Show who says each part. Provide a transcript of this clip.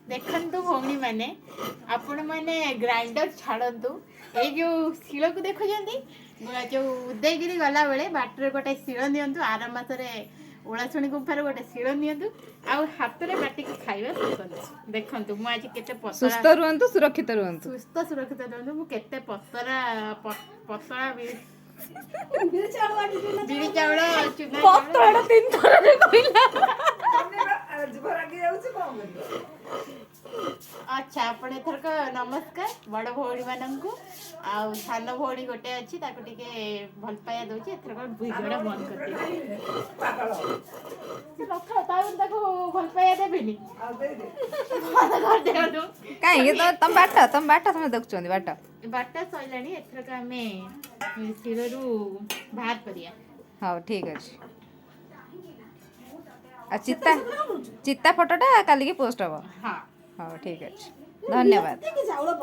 Speaker 1: ଦେଖନ୍ତୁ ଭଉଣୀମାନେ, ଆପଣମାନେ ଗ୍ରାଇଣ୍ଡର ଛାଡ଼ନ୍ତୁ। ଏଇ ଯୋଉ ଶିଳକୁ ଦେଖୁଛନ୍ତି, ଯୋଉ ଉଦୟଗିରି ଗଲାବେଳେ ବାଟରେ ଗୋଟେ ଶିଳ ନିଅନ୍ତୁ, ଆର ମାସରେ ଓଳାଶୁଣୀ ଗୁମ୍ଫାରେ ଗୋଟେ ଶିଳ ନିଅନ୍ତୁ ଆଉ ହାତରେ ବାଟିକି ଖାଇବା ଶିଖନ୍ତୁ। ଦେଖନ୍ତୁ, ମୁଁ ଆଜି କେତେ ପତଳା।
Speaker 2: ସୁସ୍ଥ ରୁହନ୍ତୁ, ସୁରକ୍ଷିତ ରୁହନ୍ତୁ।
Speaker 1: ସୁସ୍ଥ ସୁରକ୍ଷିତ ରୁହନ୍ତୁ। ମୁଁ କେତେ ପତଳା, ପତଳା ବିରି ବିରି ଚାଉଳ, ଚୁନା ଚାଉଳ।
Speaker 2: ପତଳା ତିନି ଥରରେ କହିଲା।
Speaker 3: ଜିଭ ରାଗି ଯାଉଛି, କଣ କରିବ?
Speaker 1: ଆଚ୍ଛା, ଆପଣ ଏଥରକ ନମସ୍କାର ବଡ଼ ଭଉଣୀ ମାନଙ୍କୁ। ଆଉ ସାନ ଭଉଣୀ ଗୋଟେ ଅଛି, ତାକୁ ଟିକେ ଭଲ ପାଇବା ଦଉଛି। ଏଥରକ ଭିଡ଼ିଓଟା ବନ୍ଦ କରିଦିଅ।
Speaker 3: ପାଗଳ।
Speaker 1: ସେ ନଥାଉ, ତାକୁ ତାକୁ ଭଲ ପାଇବା ଦେବିନି।
Speaker 3: ଆଉ ଦେଇଦେ।
Speaker 1: ବନ୍ଦ କରିଦିଅନ୍ତୁ।
Speaker 2: କାହିଁକି? ତମ ବାଟ, ତମ ବାଟ, ତମେ ଦେଖୁଛନ୍ତି ବାଟ।
Speaker 1: ବାଟା ସରିଲାଣି। ଏଥରକ ଆମେ ଶିଳରୁ ବାହାର କରିବା।
Speaker 2: ହଉ, ଠିକ ଅଛି। ଆଉ ଚିତା ଚିତା ଫଟୋଟା କାଲିକି ପୋଷ୍ଟ ହବ।
Speaker 1: ହଁ।
Speaker 2: ହଉ, ଠିକ ଅଛି, ଧନ୍ୟବାଦ।
Speaker 4: ଚାଉଳ ପକା।